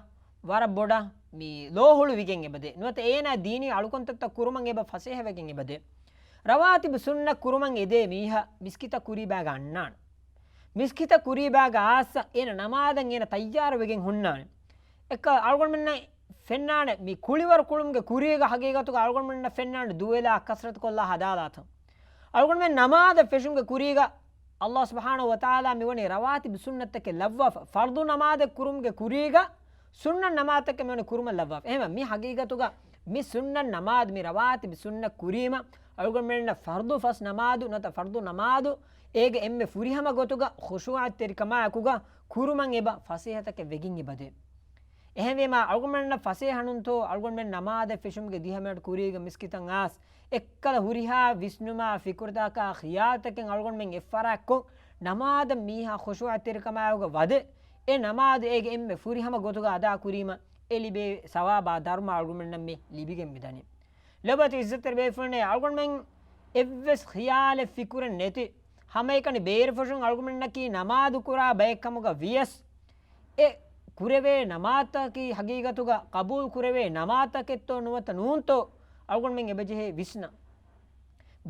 ވަރަށް ބޮޑަށް މި ލޯހުޅުވިގެން އެބަދޭ. ނުވަތަ އޭނާ ދީނީ އަޅުކަންތައްތައް ކުރުމަށް އެބަ ފަސޭހަވެގެން އެބަދޭ. ރަވާތިބު ސުންނަ ކުރުމަށް އެދޭ މީހާ މިސްކިތަށް ކުރީބާގަ އަންނާނެ. މިސްކިތަށް ކުރީބާގަ އާއްސަ އޭނަ ނަމާދަށް އޭނަ ތައްޔާރުވެގެން ހުންނާނެ. އެއްކަ އަޅުގަނޑުމެންނަށް ފެންނާނެ މި ކުޅިވަރު ކުޅުމުގެ ކުރީގަ ޙަޤީޤަތުގަ އަޅުގަނޑުމެންނަށް ފެންނާނެ ދުވެލާ ކަސްރަތުކޮށްލާ ހަދާލާތަން. އަޅުގަނޑުމެން ނަމާދަށް ފެށުމުގެ ކުރީގަ ﷲ ސުބްޙާނަހޫ ވަތަޢާލާ މިވަނީ ރަވާތިބު ސުންނަތްތަކެއް ލައްވާފަ، ފަރްޟު ނަމާދެއް ކުރުމުގެ ކުރީގަ ސުންނަތް ނަމާދުތަކެއް މިވަނީ ކުރުމަށް ލައްވާފަ. އެހެންވެ، މި ޙަޤީޤަތުގަ މި ސުންނަތް ނަމާދު، މި ރަވާތިބު ސުންނަތް ކުރީމަ، އަޅުގަނޑުމެންނަށް ފަރްޟު ފަސް ނަމާދު ނުވަތަ ފަރްޟު ނަމާދު އޭގެ އެންމެ ފުރިހަމަ ގޮތުގަ ޚުޝޫޢަތްތެރިކަމާއެކުގަ ކުރުމަށް އެބަ ފަސޭހަތަކެއް ވެގެން އެބަދޭ. އެހެންވީމާ، އަޅުގަނޑުމެންނަށް ފަސޭހަ ނޫންތޯ އަޅުގަނޑުމެން ނަމާދަށް ފެށުމުގެ ދިހަ މިނެޓް ކުރީގަ މިސްކިތަށް އާސް، އެއްކަލަ ހުރިހާ ވިސްނުމާ ފިކުރުތަކާ ޚިޔާލުތަކެއް އަޅުގަނޑުމެން އެއްފަރާތްކޮށް، ނަމާދަށް މީހާ ޚުޝޫޢަތްތެރިކަމާއެކުގަ ވަދެ، އެ ނަމާދު އޭގެ އެންމެ ފުރިހަމަ ގޮތުގަ އަދާކުރީމަ، އެ ލިބޭ ސަވާބާ ދަރުމަ އަޅުގަނޑުމެންނަށް މި ލިބިގެން މިދަނީ. ލޮބުވެތި އިއްޒަތްތެރި ބޭފުޅުންނޭ، އަޅުގަނޑުމެން އެއްވެސް ޚިޔާލެއް ފިކުރެއް ނެތި، ހަމައެކަނި ބޭރުފުށުން އަޅުގަނޑުމެންނަކީ ނަމާދު ކުރާ ބައެއް ކަމުގަ ވިޔަސް، އެ ކުރެވޭ ނަމާދުތަކީ ޙަޤީޤަތުގަ ޤަބޫލު ކުރެވޭ ނަމާދުތަކެއްތޯ ނުވަތަ ނޫންތޯ އަޅުގަނޑުމެން އެބަޖެހޭ ވިސްނަން.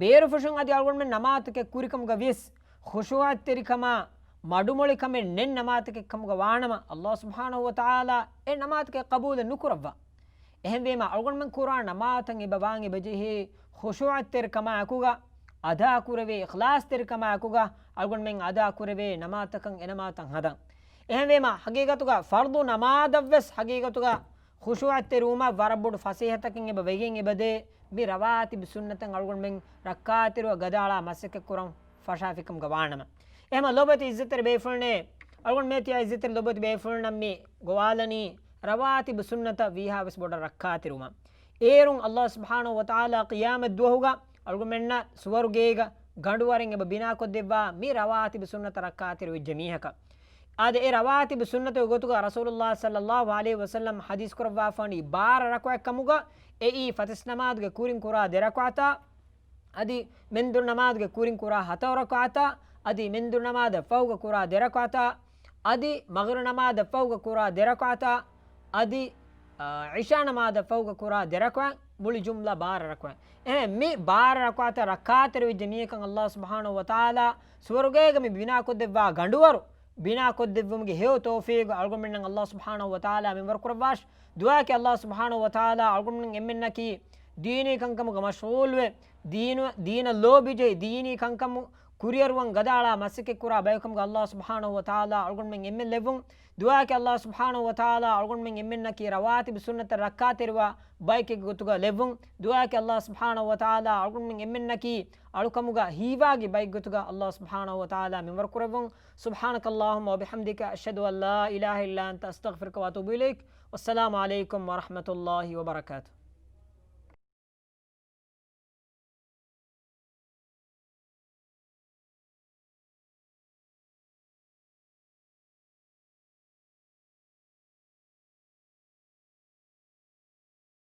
ބޭރުފުށުން އަދި އަޅުގަނޑުމެން ނަމާދުތަކެއް ކުރިކަމުގަ ވިޔަސް، ޚުޝޫޢަތްތެރިކަމާ، މަޑުމޮޅިކަމެއް ނެތް ނަމާދުތަކެއް ކަމުގަ ވާނަމަ، ﷲ ސުބްޙާނަހޫ ވަތަޢާލާ އެ ނަމާދުތަކެއް ޤަބޫލެއް ނުކުރައްވާ. އެހެންވީމާ، އަޅުގަނޑުމެން ކުރާ ނަމާދުތައް އެބަ ވާން އެބަޖެހޭ ޚުޝޫޢަތްތެރިކަމާއެކުގަ، އަދާކުރެވޭ އިޚްލާޞްތެރިކަމާއެކުގަ، އަޅުގަނޑުމެން އަދާކުރެވޭ ނަމާދުތަކަށް އެ ނަމާދުތައް ހަދަން. އެހެންވީމާ، ޙަޤީޤަތުގަ ފަރްޟު ނަމާދަށްވެސް ޙަޤީޤަތުގަ ޚުޝޫޢަތްތެރިވުމަށް ވަރަށް ބޮޑު ފަސޭހަތަކެއް އެބަ ވެގެން އެބަދޭ، މި ރަވާތިބު ސުންނަތަށް އަޅުގަނޑުމެން ރައްކާތެރިވެ ގަދައަޅާ މަސައްކަތް ކުރަން ފަށާފިކަމުގަ ވާނަމަ. އެހެންމަ ލޮބުވެތި އިއްޒަތްތެރި ބޭފުޅުންނޭ، އަޅުގަނޑު މޭތިޔާ އިއްޒަތްތެރި ލޮބުވެތި ބޭފުޅުންނަށް މި ގޮވާލަނީ ރަވާތިބު ސުންނަތަށް ވީހާވެސް ބޮޑަށް ރައްކާތެރިވުމަށް. އޭރުން ﷲ ސުބްޙާނަހޫ ވަތަޢާލާ ޤިޔާމަތް ދުވަހުގަ އަޅުގަނޑުމެންނަށް ސުވަރުގޭގަ ގަނޑުވަރެއް އެބަ ބިނާކޮށްދެއްވާ މި ރަވާތިބު ސުންނަތަށް ރައްކާތެރިވެއްޖެ މީހަކަށް. އާދެ، އެ ރަވާތިބު ސުންނަތުގެ ގޮތުގަ ރަސޫލުﷲ ޞައްލަﷲ ޢަލައިހި ވަސައްލަމް ޙަދީޘް ކުރައްވާފަވަނީ ބާރަ ރަކުޢަތް ކަމުގަ، އެއީ ފަތިސް ނަމާދުގެ ކުރިން ކުރާ ދެ ރަކުޢަތާ، އަދި މެންދުރު ނަމާދުގެ ކުރިން ކުރާ ހަތަރު ރަކުޢަތާ، އަދި މެންދުރު ނަމާދަށް ފަހުގަ ކުރާ ދެ ރަކުޢަތާ، އަދި މަޣްރިބު ނަމާދަށް ފަހުގަ ކުރާ ދެ ރަކުޢަތާ، އަދި، އާ، ޢިޝާ ނަމާދަށް ފަހުގަ ކުރާ ދެ ރަކުޢަތް، މުޅި ޖުމްލަ ބާރަ ރަކުޢަތް. އެހެން މި ބާރަ ރަކުޢަތަށް ރައްކާތެރިވެއްޖެ މީހަކަށް ﷲ ސުބްޙާނަހޫ ވަތަޢާލާ ސުވަރުގޭގަ މި ބިނާކޮށްދެއްވާ ގަނޑުވަރު، ބިނާކޮށްދެއްވުމުގެ ހެޔޮ ތައުފީޤު އަޅުގަނޑުމެންނަށް ﷲ ސުބްޙާނަހޫ ވަތަޢާލާ މިންވަރު ކުރައްވާށި. ދުޢާއަކީ ﷲ ސުބްޙާނަހޫ ވަތަޢާލާ އަޅުގަނޑުމެން އެންމެންނަކީ ދީނީ ކަންކަމުގަ މަޝްޣޫލުވެ، ދީނު، ދީނަށް ލޯބިޖެހި، ދީނީ ކަންކަމު ކުރިއަރުވަން ގަދައަޅާ މަސައްކަތްކުރާ ބަޔަކު ކަމުގަ ﷲ ސުބްޙާނަހޫ ވަތަޢާލާ އަޅުގަނޑުމެން އެންމެން ލެއްވުން. ދުޢާއަކީ ﷲ ސުބްޙާނަހޫ ވަތަޢާލާ އަޅުގަނޑުމެން އެންމެންނަކީ ރަވާތިބު ސުންނަތަށް ރައްކާތެރިވާ ބައެކެއްގެ ގޮތުގަ ލެއްވުން. ދުޢާއަކީ ﷲ ސުބްޙާނަހޫ ވަތަޢާލާ އަޅުގަނޑުމެން އެންމެންނަކީ އަޅުކަމުގަ ހީވާގި ބައެއްގެ ގޮތުގަ ﷲ ސުބްޙާނަހޫ ވަތަޢާލާ މިންވަރު ކުރެއްވުން. سبحانك اللهم وبحمدك، أشهد أن لا إله إلا أنت، أستغفرك وأتوب إليك. والسلام عليكم ورحمة الله وبركاته.